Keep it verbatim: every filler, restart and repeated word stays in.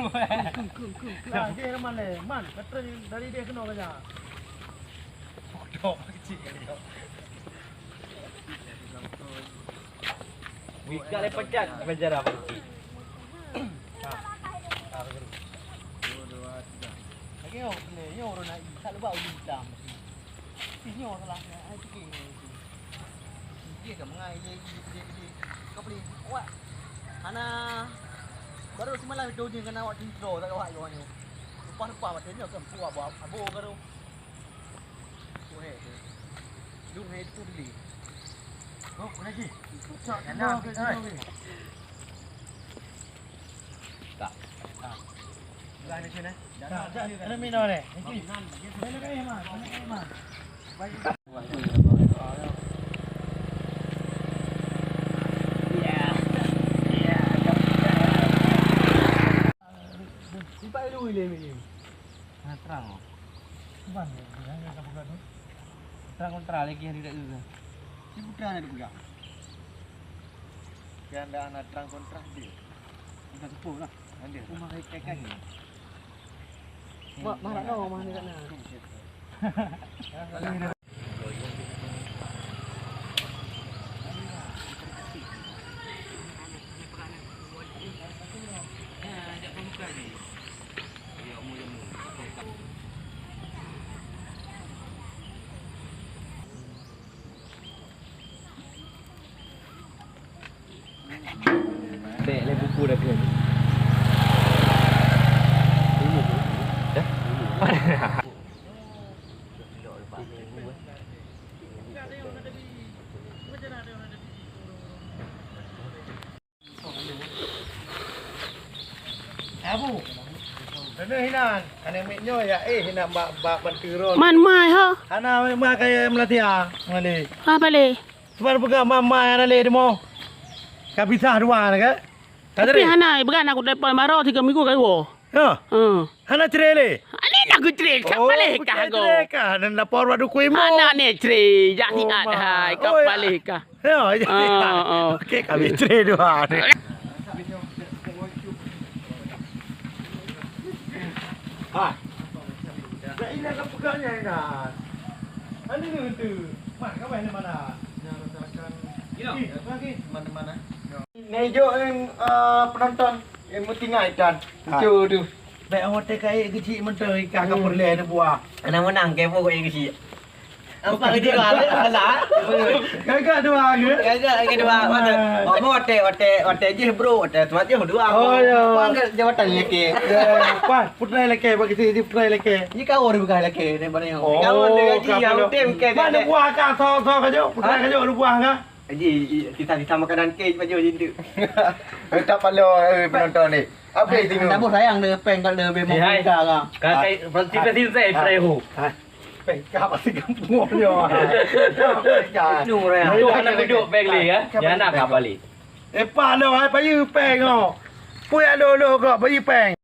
Nah, dia mana? Man, kata dari dia kena kerja. Bodoh kecil kali kau. Wika le pecat penjara. Lagi yo, le yo orang nak tak lebat ujung tam. Inyo salah, ai, sikit. Dia ka mengai dia, dia, dia, dia. Kau beli, awak. Hana. Baru semalam tu dia kena awak tintro, tak awak kau ni. Lepas-lepas macam ni kan, buat, buat, abu kau tu. Tu hai tu. Dung hai tu beli. Oh, kena ji. Kena, kena. Tak. Bukan di sini. Tak, tak, kena minum ni. Ini. Kena kayu, Mas. Kena kayu, Mas. Baik. Simpan dulu ni, ni. Nah, terang. Cuman, jangan sampai tu. Terang kontra lagi hari tak ke. Ni putra nak pegang. Kan dah anak terang kontra dia. Dah sepuh lah. Ada. Rumah kai-kai ni. Mak, mak nak tahu rumah ni kat mana? Bèk lé buku dah keuh. Dah? Abu. Keuneuk hinan, aneuk miet nyoe ya, eh, hinan bak, bak bantu ron. Man mai ho? Hana mai kaya Malaysia, Mali. Ha, balik. Cuman peugah man mai hana lé deungoe. Ka pisah dua na ke? Ka Tapi cre? Hana, peugah na ku telepon baroe tiga minggu ka woe. Ya. Hmm. Hana cre lé? Ani na ku cre, ka Oh, paleh ku kah cre go. Cre kah? Dan lapor bak dukui mo. Hana ni cre, jak Oh, siat ma. Hai, ka Oh, ya. Paleh kah. Ya, ya. Ah, ah. Okey, kami cre dua ni. Ha. Dah ini akan pegangnya, Inas. Mana ni tu? Mat, kau main mana? Yang rasakan. Gila. Eh, lagi. Mana-mana. Nejo, eh, penonton, eh, meutinggai tan. Ha. Lucu tu. Baik, hotel kai kecil menteri, kah, hmm, kapur leh ada buah. Anak menang, kepo kau yang kecil. Apa kedua? Salah. Gagak dua ke? Gagak kedua. Mana? Oh, mau otek, otek, otek je, bro. Otek tuan je dua. Oh, ya. Kau angkat jabatan lelaki. Ya, pas, putra lelaki, bagi sini putra lelaki. Ni kau orang bukan lelaki, ni mana yang? Oh, kau orang lelaki, kau yang orang. Hotel bukan. Mana buah kau, so, so, kau jauh? Putra kau jauh, ada buah kau? Jadi, kisah-kisah makanan ke, baju je tu. Tak palo, eh, penonton ni. Habis tengok. Dah bos sayang dia, peng kat dia, memang Eh, hai. Peng kat dia. Kau kai, berarti pasti saya, Frehu. Ha. Peng kah pasti kampung dia. Peng kah. Nung orang. Tu anak duduk peng ni, ya? Yang nak kah balik? Eh, pak lo, hai, payu peng, oh. Pui alo lo, kau payu peng.